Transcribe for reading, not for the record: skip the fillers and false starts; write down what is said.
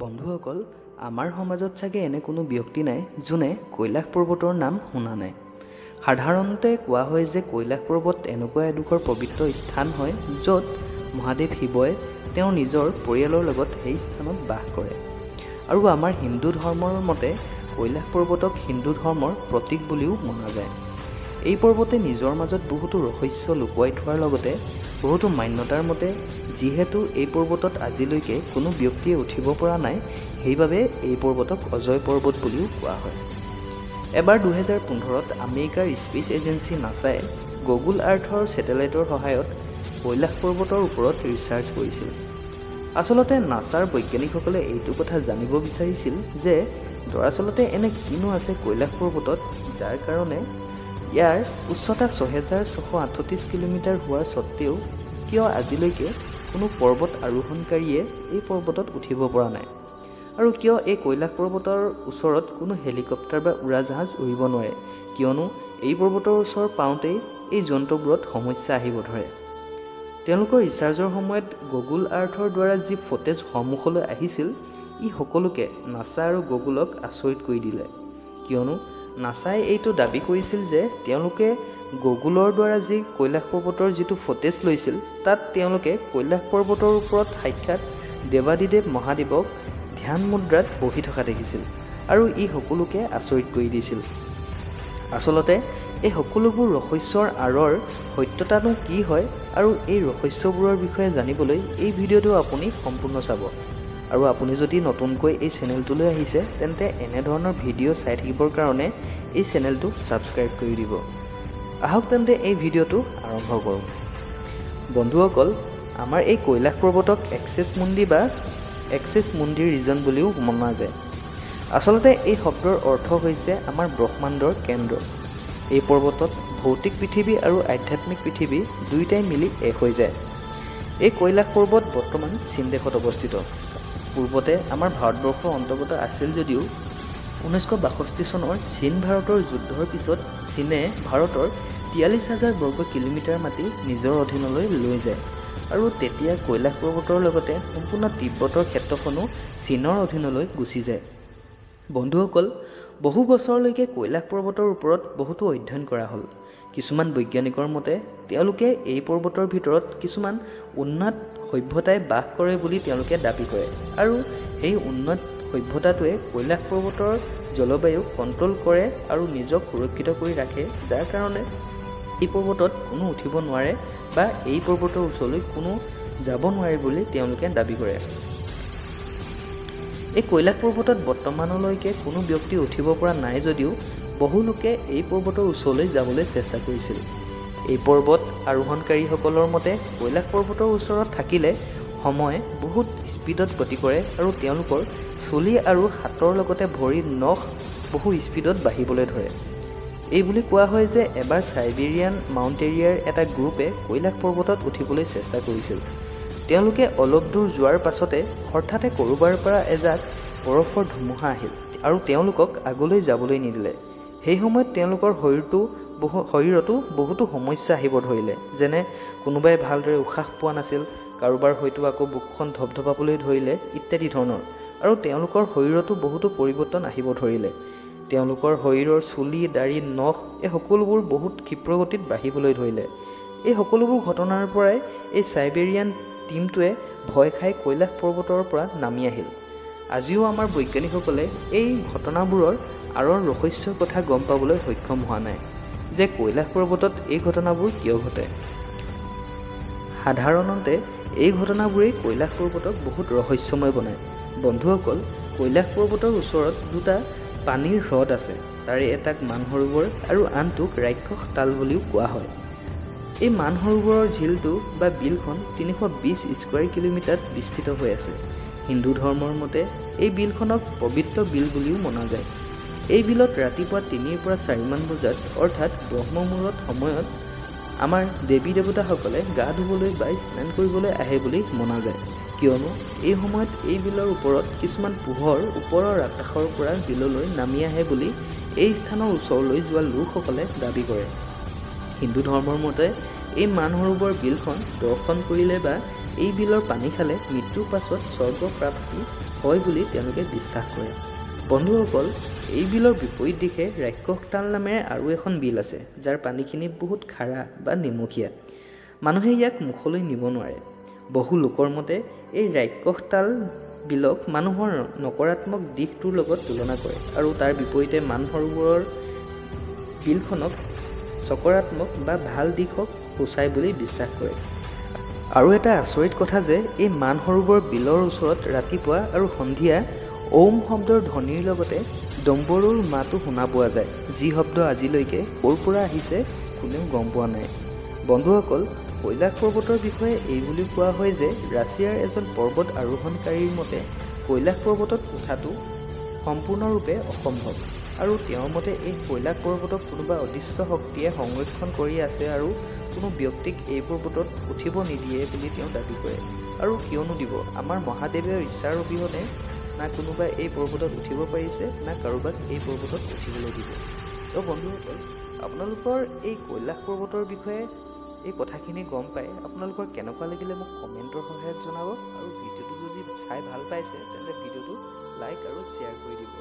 বন্ধুসকল, আমাৰ সমাজত চাগে এনে কোনো ব্যক্তি নাই যোনে কৈলাশ পৰ্বতৰ নাম শুনা নাই। সাধাৰণতে কোৱা হয় যে কৈলাশ পৰ্বত এনেকুৱা এডোখৰ পবিত্ৰ স্থান হয় য'ত মহাদেৱ শিৱই তেওঁৰ নিজৰ পৰিয়ালৰ লগত সেই স্থানত বাস কৰে। আৰু আমাৰ হিন্দু ধৰ্মৰ মতে কৈলাশ পৰ্বতক হিন্দু ধৰ্মৰ প্ৰতীক বুলিও মনা যায়। এই পৰ্বতে নিজৰ মাজত বহুতো ৰহস্য লুকুৱাই থোৱাৰ লগতে বহুতো মান্যতাৰ মতে যিহেতু এই পৰ্বতত আজিলৈকে কোনো ব্যক্তিয়ে উঠিব পৰা নাই, সেইবাবে এই পৰ্বতক অজয় পৰ্বত বুলিও কোৱা হয়। এবাৰ 2015ত আমেৰিকাৰ স্পেচ এজেঞ্চি নাছাই গুগল আৰ্থৰ ছেটেলাইটৰ সহায়ত কৈলাশ পৰ্বতৰ ওপৰত ৰিচাৰ্চ কৰিছিল। আচলতে নাছাৰ বৈজ্ঞানিকসকলে এইটো কথা জানিব বিচাৰিছিল যে দৰাচলতে এনে কিনো আছে কৈলাশ পৰ্বতত যাৰ কাৰণে ইয়াৰ উচ্চতা 6638 কিলোমিটাৰ হোৱাৰ স্বত্তেও কিয় আজিলৈকে কোনো পৰ্বত আৰোহণকাৰীয়ে এই পৰ্বতত উঠিব পৰা নাই, আৰু কিয় এই কৈলাশ পৰ্বতৰ ওচৰত কোনো হেলিকপ্টাৰ বা উৰাজাহাজ উৰিব নোৱাৰে, কিয়নো এই পৰ্বতৰ ওচৰ পাওঁতেই এই জন্তুবোৰত সমস্যা আহিব ধৰে। তেওঁলোকৰ ৰিচাৰ্জৰ সময়ত গুগল আৰ্থৰ দ্বাৰা যি ফুটেজ সন্মুখলৈ আহিছিল ই সকলোকে নাছা আৰু গুগলক আচৰিত কৰি দিলে। কিয়নো নাছাই এইটো দাবী কৰিছিল যে তেওঁলোকে গুগলৰ দ্বাৰা যি কৈলাশ পৰ্বতৰ যিটো ফুটেজ লৈছিল তাত তেওঁলোকে কৈলাশ পৰ্বতৰ ওপৰত সাক্ষাৎ দেৱাদিদেৱ মহাদেৱক ধ্যান মুদ্ৰাত বহি থকা দেখিছিল আৰু ই সকলোকে আচৰিত কৰি দিছিল। আচলতে এই সকলোবোৰ ৰহস্যৰ আঁৰৰ সত্যতানো কি হয় আৰু এই ৰহস্যবোৰৰ বিষয়ে জানিবলৈ এই ভিডিঅ'টো আপুনি সম্পূৰ্ণ চাব। আৰু আপুনি যদি নতুনকৈ এই চেনেলটোলৈ আহিছে তেন্তে এনেধৰণৰ ভিডিঅ' চাই থাকিবৰ কাৰণে এই চেনেলটো ছাবস্ক্ৰাইব কৰি দিব। আহক তেন্তে এই ভিডিঅ'টো আৰম্ভ কৰোঁ। বন্ধুসকল, আমাৰ এই কৈলাশ পৰ্বতক এক্সেছ মুণ্ডি বা এক্সেছ মুণ্ডিৰ ৰিজন বুলিও মনা যায়। আচলতে এই শব্দৰ অৰ্থ হৈছে আমাৰ ব্ৰহ্মাণ্ডৰ কেন্দ্ৰ। এই পৰ্বতত ভৌতিক পৃথিৱী আৰু আধ্যাত্মিক পৃথিৱী দুয়োটাই মিলি এক হৈ যায়। এই কৈলাশ পৰ্বত বৰ্তমান চীন দেশত অৱস্থিত। পূৰ্বতে আমাৰ ভাৰতবৰ্ষৰ অন্তৰ্গত আছিল যদিও 1962 চনৰ চীন ভাৰতৰ যুদ্ধৰ পিছত চীনে ভাৰতৰ 43,000 বৰ্গ কিলোমিটাৰ মাটি নিজৰ অধীনলৈ লৈ যায় আৰু তেতিয়া কৈলাশ পৰ্বতৰ লগতে সম্পূৰ্ণ তিব্বতৰ ক্ষেত্ৰখনো চীনৰ অধীনলৈ গুচি যায়। বন্ধুসকল, বহু বছৰলৈকে কৈলাশ পৰ্বতৰ ওপৰত বহুতো অধ্যয়ন কৰা হ'ল। কিছুমান বৈজ্ঞানিকৰ মতে তেওঁলোকে এই পৰ্বতৰ ভিতৰত কিছুমান উন্নত সভ্যতাই বাস কৰে বুলি তেওঁলোকে দাবী কৰে আৰু সেই উন্নত সভ্যতাটোৱে কৈলাশ পৰ্বতৰ জলবায়ুক কণ্ট্ৰল কৰে আৰু নিজক সুৰক্ষিত কৰি ৰাখে, যাৰ কাৰণে এই পৰ্বতত কোনো উঠিব নোৱাৰে বা এই পৰ্বতৰ ওচৰলৈ কোনো যাব নোৱাৰে বুলি তেওঁলোকে দাবী কৰে। এই কৈলাশ পৰ্বতত বৰ্তমানলৈকে কোনো ব্যক্তি উঠিব পৰা নাই যদিও বহু লোকে এই পৰ্বতৰ ওচৰলৈ যাবলৈ চেষ্টা কৰিছিল। এই পৰ্বত আৰোহণকাৰীসকলৰ মতে কৈলাশ পৰ্বতৰ ওচৰত থাকিলে সময় বহুত স্পীডত গতি কৰে আৰু তেওঁলোকৰ চুলি আৰু হাতৰ লগতে ভৰিৰ নখ বহু স্পীডত বাঢ়িবলৈ ধৰে। এই বুলি কোৱা হয় যে এবাৰ চাইবেৰিয়ান মাউণ্টেৰিয়াৰ এটা গ্ৰুপে কৈলাশ পৰ্বতত উঠিবলৈ চেষ্টা কৰিছিল। তেওঁলোকে অলপ দূৰ যোৱাৰ পাছতে হঠাতে ক'ৰবাৰ পৰা এজাক বৰফৰ ধুমুহা আহিল আৰু তেওঁলোকক আগলৈ যাবলৈ নিদিলে। সেই সময়ত তেওঁলোকৰ শৰীৰতো বহুতো সমস্যা আহিব ধৰিলে, যেনে কোনোবাই ভালদৰে উশাহ পোৱা নাছিল, কাৰোবাৰ হয়তো আকৌ বুকুখন ধপধপাবলৈ ধৰিলে ইত্যাদি ধৰণৰ, আৰু তেওঁলোকৰ শৰীৰতো বহুতো পৰিৱৰ্তন আহিব ধৰিলে। তেওঁলোকৰ শৰীৰৰ চুলি, দাড়ি, নখ এই সকলোবোৰ বহুত ক্ষীপ্ৰগতিত বাঢ়িবলৈ ধৰিলে। এই সকলোবোৰ ঘটনাৰ পৰাই এই চাইবেৰিয়ান টীমটোৱে ভয় খাই কৈলাশ পৰ্বতৰ পৰা নামি আহিল। আজিও আমাৰ বৈজ্ঞানিকসকলে এই ঘটনাবোৰৰ আঁৰৰ ৰহস্যৰ কথা গম পাবলৈ সক্ষম হোৱা নাই যে কৈলাশ পৰ্বতত এই ঘটনাবোৰ কিয় ঘটে। সাধাৰণতে এই ঘটনাবোৰেই কৈলাশ পৰ্বতক বহুত ৰহস্যময় বনায়। বন্ধুসকল, কৈলাশ পৰ্বতৰ ওচৰত দুটা পানীৰ হ্ৰদ আছে। তাৰে এটাক মানসৰোবৰ আৰু আনটোক ৰাক্ষস তাল বুলিও কোৱা হয়। এই মানসৰোবৰৰ ঝীলটো বা বিলখন 320 স্কুৱেৰ কিলোমিটাৰত বিস্তৃত হৈ আছে। হিন্দু ধৰ্মৰ মতে এই বিলখনক পবিত্ৰ বিল বুলিও মনা যায়। এই বিলত ৰাতিপুৱা 3ৰ পৰা 4মান বজাত অৰ্থাৎ ব্ৰহ্মমুহূৰ্ত সময়ত আমাৰ দেৱী দেৱতাসকলে গা ধুবলৈ বা স্নান কৰিবলৈ আহে বুলি মনা যায়। কিয়নো এই সময়ত এই বিলৰ ওপৰত কিছুমান পোহৰ ওপৰৰ আকাশৰ পৰা বিললৈ নামি আহে বুলি এই স্থানৰ ওচৰলৈ যোৱা লোকসকলে দাবী কৰে। হিন্দু ধৰ্মৰ মতে এই মানসৰোবৰ বিলখন দৰ্শন কৰিলে বা এই বিলৰ পানী খালে মৃত্যুৰ পাছত স্বৰ্গ প্ৰাপ্তি হয় বুলি তেওঁলোকে বিশ্বাস কৰে। বন্ধুসকল, এই বিলৰ বিপৰীত দিশে ৰাক্ষসতাল নামেৰে আৰু এখন বিল আছে, যাৰ পানীখিনি বহুত খাৰা বা নিমখীয়া। মানুহে ইয়াক মুখলৈ নিব নোৱাৰে। বহু লোকৰ মতে এই ৰাক্ষসতাল বিলক মানুহৰ নকাৰাত্মক দিশটোৰ লগত তুলনা কৰে আৰু তাৰ বিপৰীতে মানসৰোবৰৰ বিলখনক সকাৰাত্মক বা ভাল দিশক সূচায় বুলি বিশ্বাস কৰে। আৰু এটা আচৰিত কথা যে এই মানসৰোবৰ বিলৰ ওচৰত ৰাতিপুৱা আৰু সন্ধিয়া ঔম শব্দৰ ধ্বনিৰ লগতে ডম্বৰুৰ মাতো শুনা পোৱা যায়, যি শব্দ আজিলৈকে ক'ৰ পৰা আহিছে কোনেও গম পোৱা নাই। বন্ধুসকল, কৈলাশ পৰ্বতৰ বিষয়ে এই বুলি কোৱা হয় যে ৰাছিয়াৰ এজন পৰ্বত আৰোহণকাৰীৰ মতে কৈলাশ পৰ্বতত উঠাটো সম্পূৰ্ণৰূপে অসম্ভৱ আৰু তেওঁৰ মতে এই কৈলাশ পৰ্বতক কোনোবা অদৃশ্য শক্তিয়ে সংৰক্ষণ কৰি আছে আৰু কোনো ব্যক্তিক এই পৰ্বতত উঠিব নিদিয়ে বুলি তেওঁ দাবী কৰে। আৰু কিয়নো দিব, আমাৰ মহাদেৱৰ ইচ্ছাৰ অবিহনে না কোনোবাই এই পৰ্বতত উঠিব পাৰিছে, না কাৰোবাক এই পৰ্বতত উঠিবলৈ দিব। তো বন্ধুসকল, আপোনালোকৰ এই কৈলাশ পৰ্বতৰ বিষয়ে এই কথাখিনি গম পাই আপোনালোকৰ কেনেকুৱা লাগিলে মোক কমেণ্টৰ সহায়ত জনাব আৰু ভিডিঅ'টো যদি চাই ভাল পাইছে তেন্তে ভিডিঅ'টো লাইক আৰু শ্বেয়াৰ কৰি দিব।